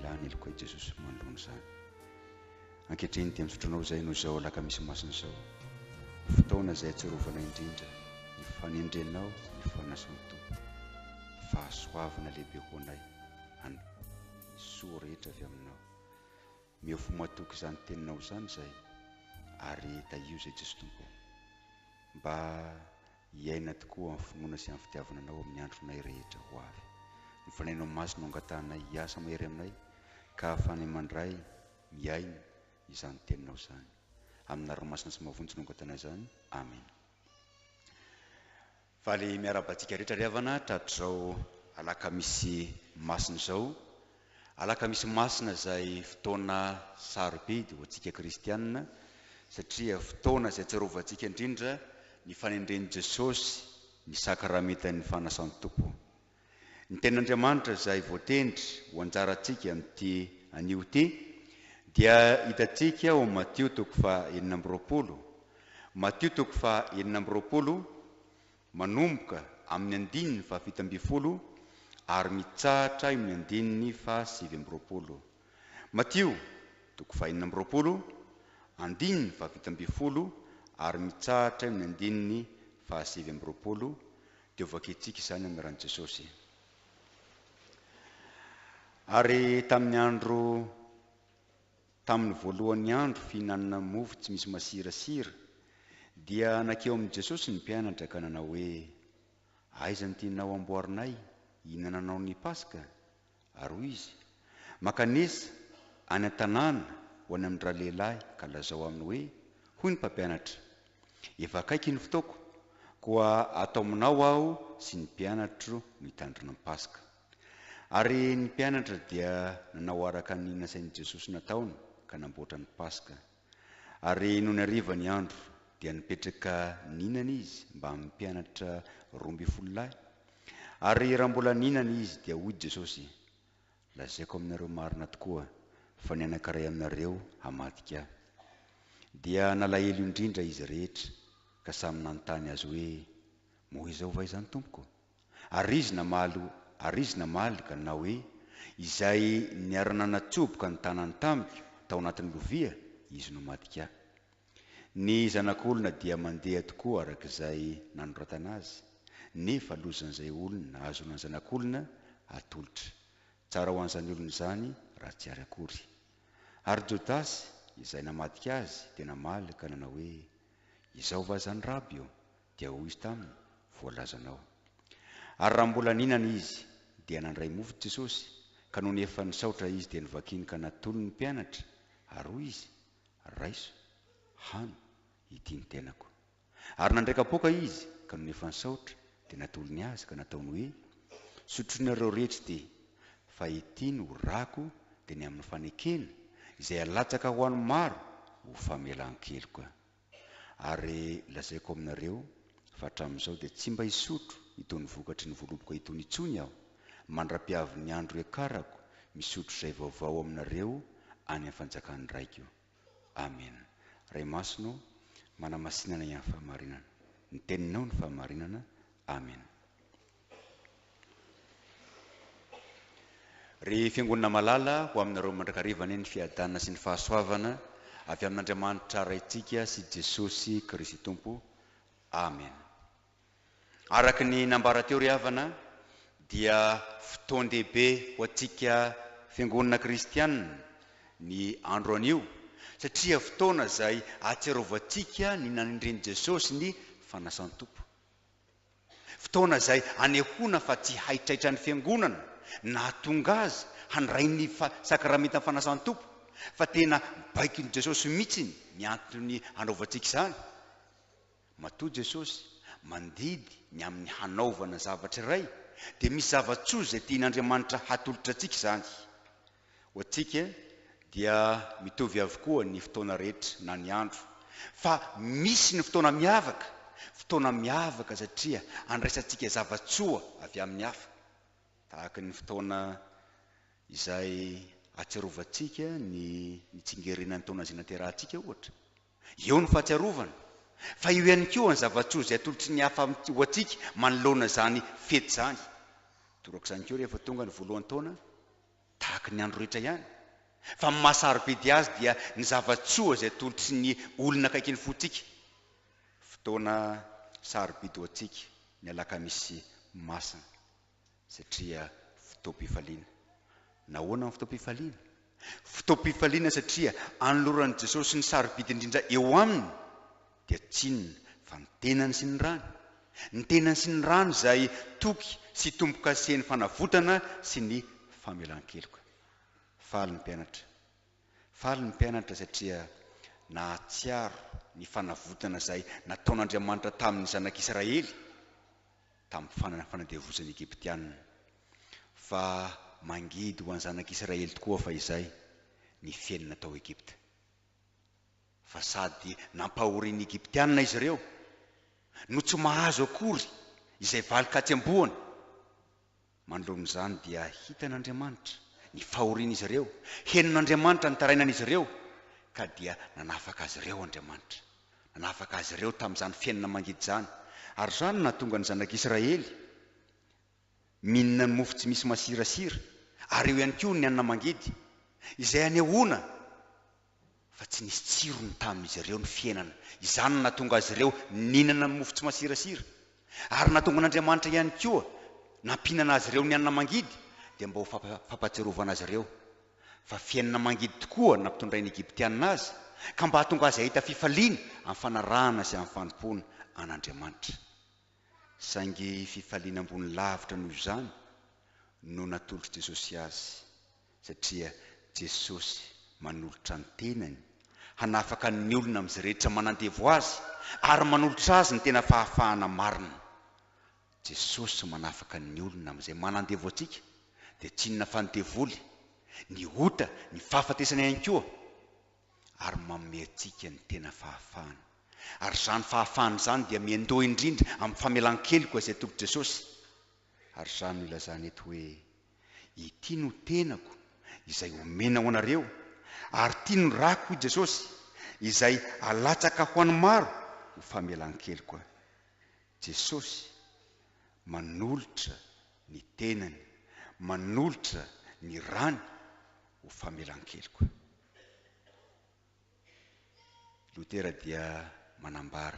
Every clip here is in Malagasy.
Mamelà ny helokay Jesosy manoloana izany. Ankehitriny dia misaotra Anao izay noho izao Alakamisy Masina izao, fotoana izay ahatsiarovana indrindra ny fanendrenao ny fanasan'ny Tompo. Fahasoavana lehibe ho anay handray ny soa rehetra avy Aminao. Omeo fo matoky izany Teninao izany izay ary tahio izay Jesoa Tompo ô. Mba hiaina tokoa amin'ny finoana sy amin'ny fitiavana Anao amin'ny andronay rehetra ho avy. Ny Fanahinao Masina no angatahanay hiasa mahery aminay ka hahafahanay mandray, miaina, izany Teninao izany. Amin'ny anaranao masina sy mahavonjy no angatahanay izany. Amena. Faly miarahaba antsika rehetra ry havana tratr'izao alakamisy masina izao. Alakamisy masina izay fotoana sarobidy ho antsika kristianina satria fotoana izay tsiarovantsika indrindra ny fanendren'i Jesosy ny sakramentan'ny fanasan'ny Tompo. Ny tenin'Andriamanitra izay voatendry ho anjarantsika amin'ity anio ity dia hitantsika ao amin'ny Matio toko faha 26. Matio toko faha 26, manomboka amin'ny andininy faha 17 ary mitsahatra eo amin'ny andininy faha 29. Matio toko faha 26, andininy faha 17 ary mitsahatra eo amin'ny andininy faha 29 Dia ho vakintsika izany amin'ny ran'i Jesosy. Ary tamin'ny andro tamin'ny voalohan'ny andro fihinanana mofo tsy misy masirasira, dia nankeo amin'i Jesosy ny mpianatra ka nanao hoe, Aiza no tianao hamboarinay hihinananao ny Paska? Ary hoy izy, Mankanesa any an-tanàna ho any amin-dralehilahy ka lazao aminy hoe, Hoy ny Mpampianatra, Efa akaiky ny fotoako, koa ato aminao aho sy ny mpianatro no hitandrina ny Paska. Ary ny mpianatra dia nanao araka ny nasain'i Jesosy nataony ka namboatra ny Paska. Ary nony hariva ny andro, dia nipetraka nihinana izy mbamin'ny mpianatra 12 lahy. Ary raha mbola nihinana izy, dia hoy Jesosy, Lazaiko aminareo marina tokoa, fa ny anankiray aminareo hamadika Ahy. Dia nalahelo indrindra izy rehetra, ka samy nanontany Azy hoe, Moa izao va izany, Tompoko? Ary izy namaly, ary izy namaly ka nanao hoe, Izay niara-nanatsoboka ny tanany tamiko tao anatin'ny lovia, izy no hamadika Ahy. Ny Zanak'olona dia mandeha tokoa araka izay nanoratana Azy, nefa lozan'izay olona ahazoana ny Zanak'olona atolotra. Tsara ho an'izany olona izany raha tsy ary akory. Ary Jodasy, izay namadika Azy, dia namaly ka nanao hoe, Izao va izany Raby ô? Dia hoy Izy taminy, Voalazanao. Ary raha mbola nihinana izy, dia nandray mofo Jesosy, ka nony efa nisaotra Izy dia novakiny ka natolony ny mpianatra, ary hoy Izy, Raiso, hano, ity ny tenako. Ary nandray kapoaka Izy, ka nony efa nisaotra, dia natolony azy ka nataony hoe, Sotroinareo rehetra ity, fa ity no rako dia ny amin'ny fanekena, izay alatsaka ho an'ny maro ho famelan-keloka. Ary lazaiko aminareo fa hatramin'izao dia tsy mba hisotro itony vokatry ny voaloboka itony intsony Aho, mandra-piavin'ny andro hiakarako misotro izay vaovao aminareo any amin'ny fanjakan'ny Raiko. Amena. Ray Masina ô, manamasinana ihany fahamarinana. Ny Teninao no fahamarinana. Amena. Ry Fiangonana malala, ho aminareo mandrakariva anie ny fiadanana sy ny fahasoavana avy amin'Andriamanitra Raintsika sy Jesosy Kristy Tompo. Amena. Araka ny nambara teo ry havana dia fotoan-dehibe ho antsika Fiangonana Kristianina ny andro anio satria fotoana izay ahatsiarovantsika ny nanendren'i Jesosy ny fanasan-tompo. Fotoana izay anehoana fa tsy haitraitra ny Fiangonana nahatonga azy handray ny sakramentan'ny Fanasan'ny Tompo, fa tena baikon'i Jesosy mihitsy ny antony hanaovantsika izany. Matoa Jesosy mandidy ny amin'ny hanaovana zavatra iray, dia misy zava-tsoa izay tian'Andriamanitra hatolotra antsika izany. Ho antsika dia mitovy avokoa ny fotoana rehetra na ny andro fa misy ny fotoana miavaka, fotoana miavaka satria andraisantsika zava-tsoa avy amin'ny hafa, tahaka ny fotoana izay ahatsiarovantsika ny nitsingerenan'ny taona izay naterahantsika ohatra. Eo ny fahatsiarovana fa eo ihany koa ny zava-tsoa izay atolotry ny hafa ho antsika manoloana izany fety izany. Torak'izany koa rehefa tonga ny voalohan-taona. Tahaka ny andro rehetra ihany. Fa ny maha sarobidy azy dia ny zava-tsoa izay atolotry ny olona akaikin'ny fontsika. Fotoana sarobidy ho antsika ny alakamisy masina satria fotoam-pifaliana. Nahoana no fotoam-pifaliana? Fotoam-pifaliana satria anoloran'i Jesosy ny sarobidy indrindra eo aminy dia tsy inona fa ny tenany sy ny rany. Ny tenany sy ny rany izay toky sy tombo-kasen'ny fanavotana sy ny famelan-keloka. Faly ny mpianatra. Faly ny mpianatra satria nahatsiaro ny fanavotana izay nataon'Andriamanitra tamin'ny zanak'Israely tamin'ny fanandevozan'ny Egyptiana. Fa mangidy ho an'ny zanak'Israely tokoa fahizay ny fiainana tao Egypta. Fa sady nampahorian'ny Egyptiana izy ireo, no tsy mahazo akory izay valin-katsembohana. Manoloana izany dia hitan'Andriamanitra ny fahorian'izy ireo, henon'Andriamanitra ny tarainan'izy ireo, ka dia nanafaka azy ireo Andriamanitra. Nanafaka azy ireo tamin'izany fiainana mangidy izany. Ary izany no nahatonga ny zanak'Israely mihinana ny mofo tsy misy masirasira, ary eo ihany koa ny hanina mangidy, izay anehoana fa tsy nisy tsirony tamin'izy ireo ny fiainana. Izany no nahatonga azy ireo nihinana ny mofo tsy masirasira. Ary nahatonga an'Andriamanitra ihany koa nampihinana azy ireo ny hanina mangidy, dia mba ho fampahatsiarovana azy ireo fa fiainana mangidy tokoa nampitondrain'ny Egyptiana azy, ka mba hahatonga azy hahita fifaliana amin'ny fanarahana sy amin'ny fanompoana an'Andriamanitra. Saingy fifaliana ambony lavitra noho izany no natolotr'i Jesosy azy, satria Jesosy manolotra ny tenany hanafaka ny olona amin'izay rehetra manandevo azy ary manolotra azy ny tena fahafahana marina. Jesosy manafaka ny olona amin'izay manandevo antsika dia tsy inona fa ny devoly, ny ota, ny fahafatesana ihany koa ary manome antsika ny tena fahafahana. Ary izany fahafahana izany dia miandoha indrindra amin'ny famelan-keloka izay atolotr'i Jesosy. Ary izany no ilazany eto hoe, Ity no tenako izay omena ho anareo, ary ity no rako, hoy Jesosy, izay alatsaka ho an'ny maro ho famelan-keloka. Jesosy manolotra ny tenany, manolotra ny rany ho famelan-keloka. Lotera dia manambara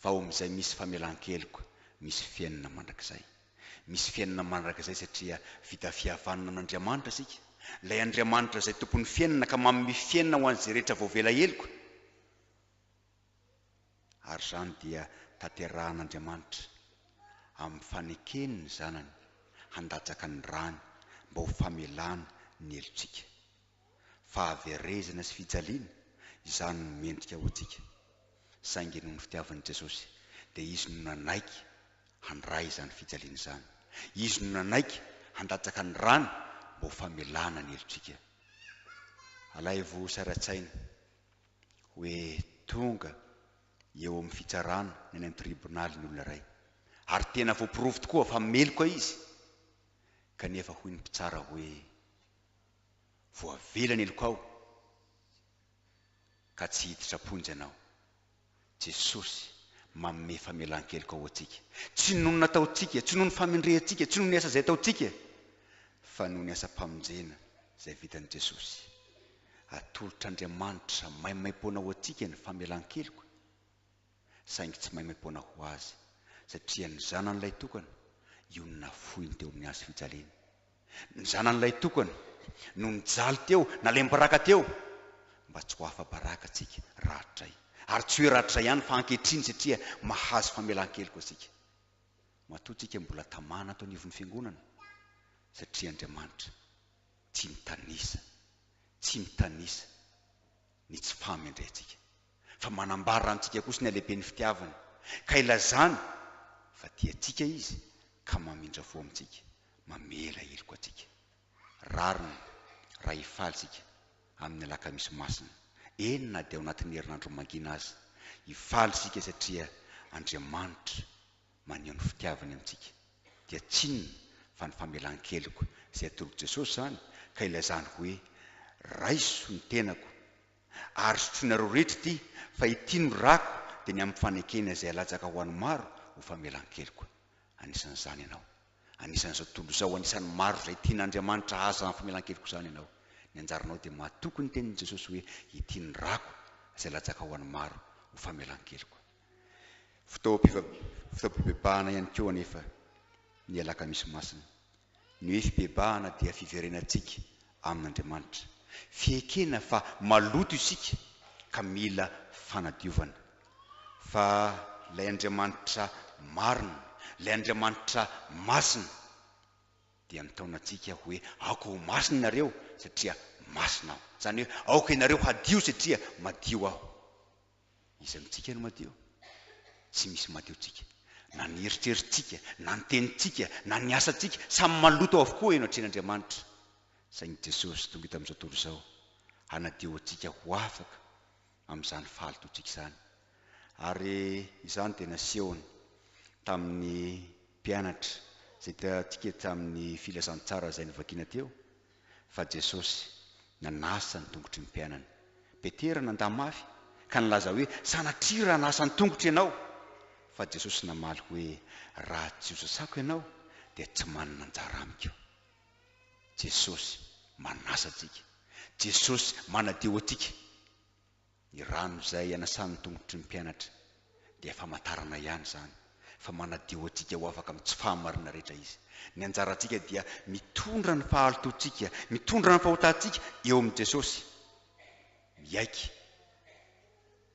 fa ao amin'izay misy famelan-keloka, misy fiainana mandrakizay. Misy fiainana mandrakizay satria vita fihavanana amin'Andriamanitra isika, ilay Andriamanitra izay tompon'ny fiainana ka manome fiainana ho an'izay rehetra voavela heloka. Ary izany dia tanterahan'Andriamanitra amin'ny fanekeny ny Zanany handatsaka ny rany mba ho famelana ny helotsika. Fahaverezana sy fijaliana, izany no mendrika ho antsika. Saingy noho ny fitiavan'i Jesosy, dia Izy no nanaiky handray izany fijaliana izany. Izy no nanaiky handatsaka ny rany mba ho famelana ny helotsika. Alaivo sary an-tsaina hoe tonga eo amin'ny fitsarana ny any amin'ny tribonaly ny olona iray, ary tena voaporofo tokoa fa meloka izy, kanefa hoy ny mpitsara hoe, Voavela ny helokao, ka tsy hiditra am-ponja ianao. Jesosy manome famelan-keloka ho antsika. Tsy noho ny nataontsika, tsy noho ny famendrehantsika, tsy noho ny asa izay ataontsika, fa noho ny asam-pamonjena izay vitan'i Jesosy. Atolotr'Andriamanitra maimaimpoana ho antsika ny famelan-keloka, saingy tsy maimaimpoana ho Azy, satria ny Zanany Lahitokana io no nafoiny teo amin'ny hazo fijaliana. Ny Zanany Lahitokana no nijaly teo, nalaim-baraka teo, mba tsy ho afa-baraka antsika rahatrizay. Ary tsy hoe rahatrizay ihany fa ankehitriny satria mahazo famelan-keloka isika. Matoa tsika mbola tamana ato anivon'ny Fiangonana satria Andriamanitra tsy mitanisa, tsy mitanisa ny tsy fahamendrehantsika, fa manambara amintsika kosa ny halehiben'ny fitiavany, ka ilazany fa tia antsika Izy ka mamindra fo amintsika, mamela heloka antsika. Rariny raha hifaly isika amin'ny Alakamisy Masina, eny na dia ao anatin'ny herinandro mangina aza. Hifaly isika satria Andriamanitra maneho ny fitiavany amintsika dia tsy inona fa ny famelan-keloka izay atolotr'i Jesosy izany ka ilazany hoe, Raiso ny tenako ary sotroinareo rehetra ity fa ity no rako dia ny amin'ny fanekena izay alatsaka ho an'ny maro ho famelan-keloka. Anisan'izany ianao. Anisan'izao tontolo izao, anisan'ny maro izay tian'Andriamanitra hahazo izany famelan-keloka izany ianao. Ny anjaranao dia matoky ny tenin'i Jesosy hoe, Ity ny rako izay latsaka ho an'ny maro ho famelan-keloka. Fotoam-pibebahana ihany koa anefa ny Alakamisy Masina. Ny hoe fibebahana dia fiverenantsika amin'Andriamanitra. Fiekena fa maloto isika ka mila fanadiovana. Fa ilay Andriamanitra marina, ilay Andriamanitra masina dia mitaona antsika hoe aoka ho masina ianareo satria masina aho. Izany hoe aoka ianareo hadio satria madio aho. Iza amintsika no madio? Tsy misy madio tsika. Na ny eritreritsika, na ny tenintsika, na ny asantsika, samy maloto avokoa eo anatrehan'Andriamanitra. Saingy Jesosy tonga eto amin'izao tontolo izao hanadio antsika ho afaka amin'izany fahalotoantsika izany. Ary izany dia nasehony tamin'ny mpianatra izay hitantsika tamin'ny filazantsara izay novakiana teo, fa Jesosy nanasa ny tongotry ny mpianany. Petera nandà mafy ka nilaza hoe, Sanatria raha hanasa ny tongotro ianao! Fa Jesosy namaly hoe, Raha tsy hosasako ianao, dia tsy manana anjara amiko. Jesosy manasa antsika. Jesosy manadio antsika. Ny rano izay anasan'ny tongotry ny mpianatra dia famantarana ihany izany fa manadio antsika ho afaka amin'ny tsy fahamarinana rehetra Izy. Ny anjarantsika dia mitondra ny fahalotoantsika, mitondra ny fahotantsika eo amin'i Jesosy. Miaiky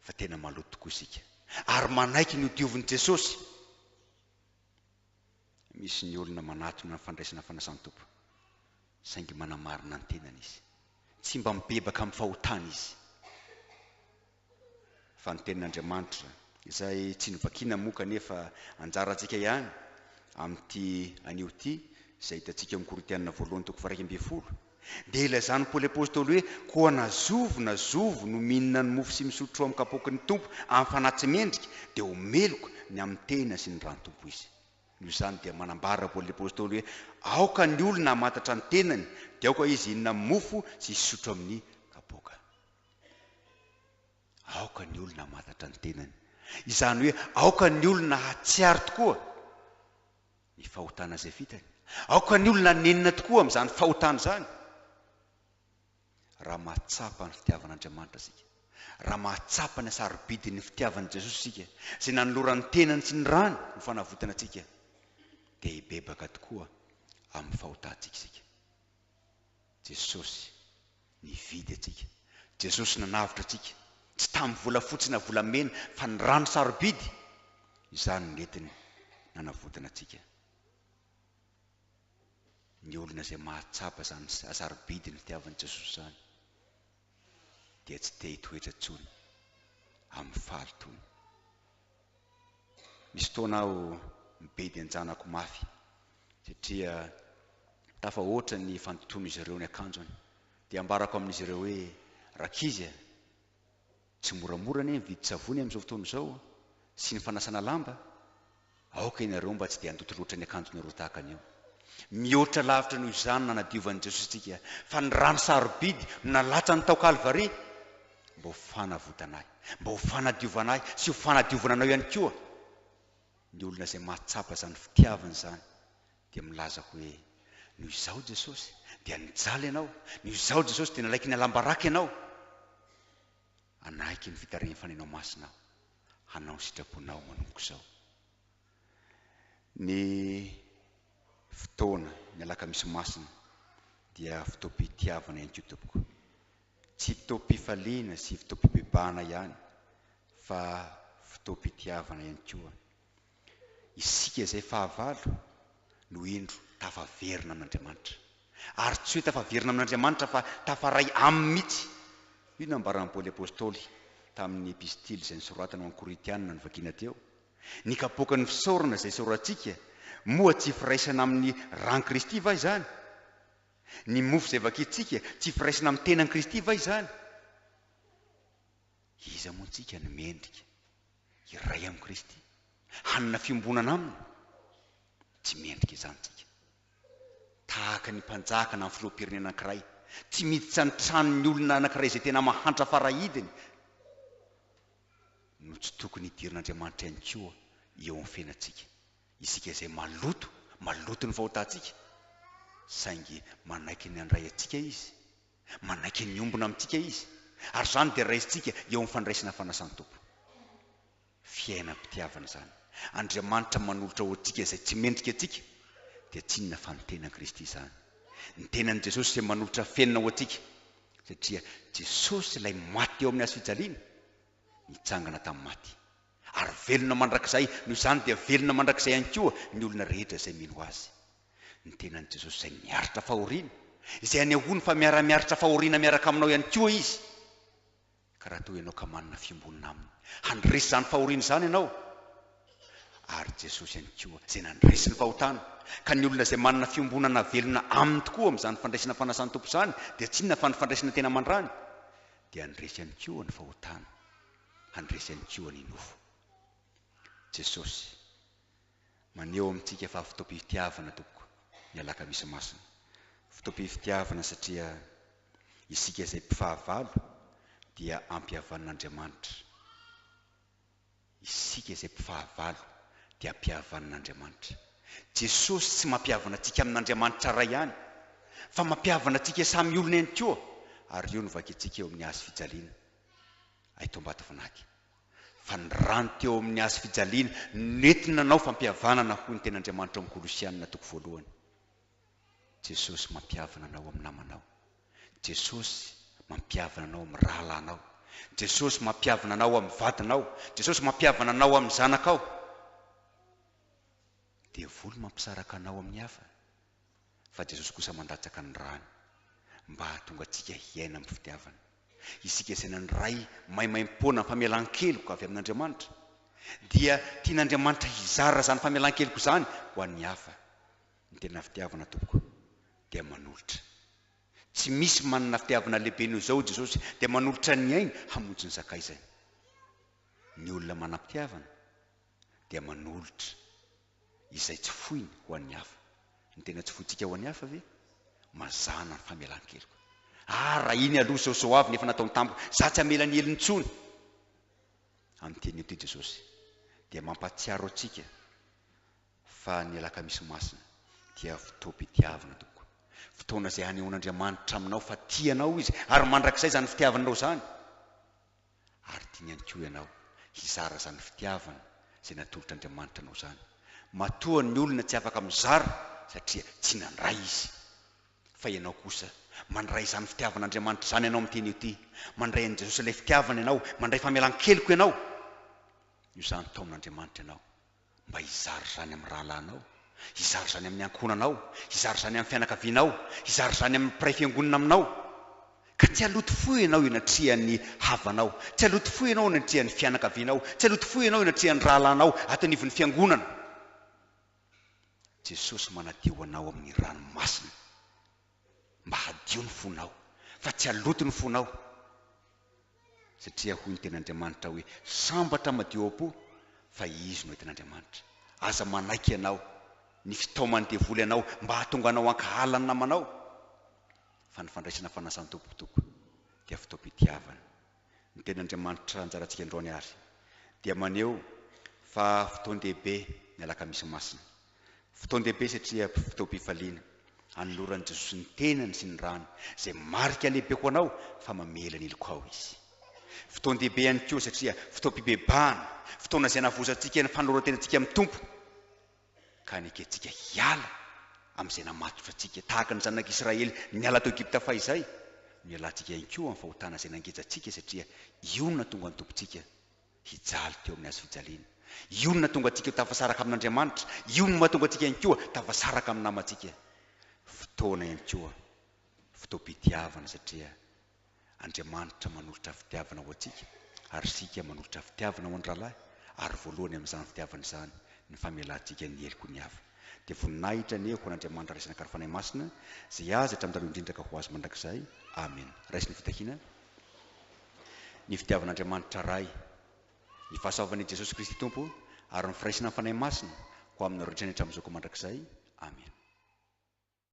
fa tena maloto tokoa isika ary manaiky ny hodiovin'i Jesosy. Misy ny olona manatona ny fandraisana fanasan'ny Tompo, saingy manamarina ny tenany izy. Tsy mba mibebaka amin'ny fahotany izy. Fa ny Tenin'Andriamanitra, izay tsy novakiana moa kanefa anjarantsika ihany amin'ity anio ity, izay hitantsika ao amin'ny Korintiana voalohany toko faha-11, dia ilazan'i Paoly Apostoly hoe, Koa na zovy na zovy no mihinana ny mofo sy misotro amin'ny kapoaky ny Tompo amin'ny fanahy tsy mendrika, dia ho meloka ny amin'ny tena sy ny ran'ny Tompo izy. Noho izany dia manambara Paoly Apostoly hoe, Aoka ny olona hamantatra ny tenany, dia aoka izy hihinana mofo sy hisotro amin'ny kapoaka. Aoka ny olona hamantatra ny tenany. Izany hoe aoka ny olona hahatsiaro tokoa ny fahotana izay vitany. Aoka ny olona hanenina tokoa amin'izany fahotana izany. Raha mahatsapa ny fitiavan'Andriamanitra isika, raha mahatsapa ny hasarobidin'ny fitiavan'i Jesosy isika, izay nanolorany ny tenany sy ny rany ho fanavotana antsika, dia hibebaka tokoa amin'ny fahotantsika isika. Jesosy nividy antsika. Jesosy nanavotra antsika, tsy tamin'ny volafotsy na volamena, fa ny rano sarobidy, izany no nentiny nanavotana antsika. Ny olona izay mahatsapa izany hasarobidy ny fitiavan'i Jesosy izany dia tsy te hitoetra intsony amin'ny fahalotoana. Misy fotoana aho mibedy an-janako mafy satria tafahoatra ny fandotoan'izy ireo ny akanjony. Dia ambarako amin'izy ireo hoe, Rankizy a! Tsy moramora anie ny mividy savony amin'izao fotoana izao sy ny fanasana lamba. Aoka ianareo mba tsy dia handoto loatra ny akanjonareo tahaka an'io. Mihoatra lavitra noho izany nanadiovan'i Jesosy antsika, fa ny rano sarobidy no nalatsany tao Kalvary mba ho fanavotana ahy, mba ho fanadiovana ahy sy ho fanadiovana anao ihany koa. Ny olona izay mahatsapa izany fitiavana izany dia milaza hoe, Noho izaho Jesosy dia nijaly ianao, noho izaho Jesosy dia nalaiky nialam-baraka ianao. Hanaiky ny fitarihan'ny Fanahinao Masina aho, hanao ny sitraponao manomboka izao. Ny fotoana, ny alakamisy masina dia fotoam-pitiavana ihany koa tompoko. Tsy fotoam-pifaliana sy fotoam-pibebahana ihany fa fotoam-pitiavana ihany koa. Isika izay fahavalo no indro tafaverina amin'Andriamanitra. Ary tsy hoe tafaverina amin'Andriamanitra fa tafaray Aminy mihitsy. Io no nambaran'i Paoly Apostoly tamin'ny epistily izay nosoratany ho an'ny Korintiana novakiana teo. Ny kapoakan'ny fisaorana izay isaorantsika, moa tsy firaisana amin'ny ran'i Kristy va izany? Ny mofo izay vakintsika, tsy firaisana amin'ny tenan'i Kristy va izany? Iza moa tsika no mendrika hiray amin'i Kristy, hanana fiombonana Aminy? Tsy mendrika izany tsika. Tahaka ny mpanjaka na ny filoham-pirenena anankiray, tsy miditra ny tranon'ny olona anankiray izay tena mahantra farahidiny, no tsy tokony hidiran'Andriamanitra ihany koa eo amin'ny fiainantsika. Isika izay maloto, Maloto ny fahotantsika, saingy manaiky ny handray antsika Izy, manaiky ny hiombona amintsika Izy, ary izany dia raisintsika eo amin'ny fandraisana fanasan'ny Tompo. Fiainam-pitiavana izany. Andriamanitra manolotra ho antsika izay tsy mendrika antsika, dia tsy inona fa ny tenan'i Kristy izany. Ny tenan'i Jesosy izay manolotra fiainana ho antsika, satria Jesosy ilay maty teo amin'ny hazo fijaliana, nitsangana tamin'ny maty, ary velona mandrakizay, noho izany dia velona mandrakizay ihany koa ny olona rehetra izay mino Azy. Ny tenan'i Jesosy izay niaritra fahoriana, izay anehoany fa miara-miaritra fahoriana miaraka aminao ihany koa Izy, Ka raha toa ianao ka manana fiombonana Aminy, handresy izany fahoriana izany ianao. Ary Jesosy ihany koa, izay nandresy ny fahotana, ka ny olona izay manana fiombonana velona Aminy tokoa amin'izany fandraisana fanasan'ny Tompo izany, dia tsy inona fa ny fandraisana tena aman-drany, dia handresy ihany koa ny fahotana, handresy ihany koa ny nofo. Jesosy. Maneho amintsika fa fotoam-pitiavana tompoko ny alakamisy masina. Fotoam-pitiavana satria isika izay mpifahavalo dia ampihavan'Andriamanitra. Isika izay mpifahavalo dia ampihavan'Andriamanitra. Jesosy tsy mampihavana antsika amin'Andriamanitra Ray ihany fa mampihavana antsika samy olona ihany koa ary io no vakintsika eo amin'ny hazo fijaliana eto Ambatovinaky. Fa ny rano teo amin'ny hazo fijaliana no nentiny nanao fampihavanana, hoy ny Tenin'Andriamanitra ao amin'ny Kolosiana toko voalohany. Jesosy mampihavana anao amin'ny namanao. Jesosy mampihavana anao amin'ny rahalahinao. Jesosy mampihavana anao amin'ny vadinao. Jesosy mampihavana anao amin'ny zanakao. Devoly mampisaraka anao amin'ny hafa, fa Jesosy kosa mandatsaka ny rany mba hahatonga antsika hiaina amin'ny fitiavana. Isika izay nandray maimaimpoana ny famelan-keloka avy amin'Andriamanitra, dia tian'Andriamanitra hizara izany famelan-keloka izany ho an'ny hafa. Ny tena fitiavana tompoko dia manolotra. Tsy misy manana fitiavana lehibe noho izao hoy Jesosy, dia manolotra ny ainy hamonjy ny sakaizany. Ny olona manam-pitiavana dia manolotra izay tsy foiny ho an'ny hafa. Ny tena tsy fointsika ho an'ny hafa ve? Mazàna ny famelan-keloka. Ah, raha iny aloha izao izao avy ny efa nataony tamiko, za tsy hamela ny helony intsony. Amin'ity anio ity Jesosy dia mampahatsiaro antsika fa ny Alakamisy Masina dia fotoam-pitiavana tompoko. Fotoana izay hanehoan'Andriamanitra aminao fa tia anao Izy ary mandrakizay izany fitiavany anao izany. Ary tiany ihany koa ianao hizara izany fitiavana izay natolotr'Andriamanitra anao izany. Matoa ny olona tsy afaka mizara satria tsy nandray izy. Fa ianao kosa, mandray izany fitiavan'Andriamanitra izany ianao amin'ity anio ity. Mandray an'i Jesosy ilay fitiavana ianao, mandray famelan-keloka ianao. Io izany taomin'Andriamanitra ianao. Mba hizara izany amin'ny rahalahinao, hizara izany amin'ny ankohonanao, hizara izany amin'ny fianakavianao, hizara izany amin'ny mpiray fiangonana aminao. Ka tsy haloto fo ianao eo anatrehan'ny havanao, tsy haloto fo ianao eo anatrehan'ny fianakavianao, tsy haloto fo ianao eo anatrehan'ny rahalahinao ato anivon'ny fiangonana. Jesosy manadio anao amin'ny rano masina mba hadio ny fonao, fa tsy haloto ny fonao. Satria hoy ny tenin'Andriamanitra hoe, Sambatra madio am-po, fa izy no entin'Andriamanitra. Aza manaiky ianao ny fitaoman'ny devoly anao mba hahatonga anao hankahala ny namanao, fa ny fandraisana fanasan'ny Tompo tokoa dia fotoam-pitiavana. Ny tenin'Andriamanitra anjarantsika androany àry dia maneho fa fotoan-dehibe ny Alakamisy Masina. Fotoan-dehibe satria fotoam-pifaliana, anoloran'i Jesosy ny tenany sy ny rany, izay marika lehibe ho anao fa mamela ny helokao Izy. Fotoan-dehibe ihany koa satria fotoam-pibebahana, fotoana izay anavozantsika ny fanoloran-tenantsika amin'ny Tompo, ka anekentsika hiala amin'izay namatotra antsika, tahaka ny zanak'Israely niala tao Egypta fahizay, no hialantsika ihany koa amin'ny fahotana izay nangeja antsika satria io no nahatonga ny Tompontsika hijaly teo amin'ny hazo fijaliana. Io no nahatonga antsika ho tafasaraka amin'Andriamanitra, io no mahatonga antsika ihany koa tafasaraka amin'ny namantsika. Fotoana ihany koa, fotoam-pitiavana satria Andriamanitra manolotra fitiavana ho antsika ary isika manolotra fitiavana ho an'ny rahalahy ary voalohany amin'izany fitiavana izany ny famelantsika ny heloky ny hafa. Dia voninahitra anie ho an'Andriamanitra Ray Zanaka ary Fanahy Masina izay azy hatramin'ny taloha indrindra ka ho azy mandrakizay. Amena. Raiso ny fitahiana. Ny fitiavan'Andriamanitra Ray, ny fahasoavan'i Jesosy Kristy Tompo, ary ny firaisana ny Fanahy Masina ho aminareo rehetra ny hatramin'izao ka mandrakizay. Amena.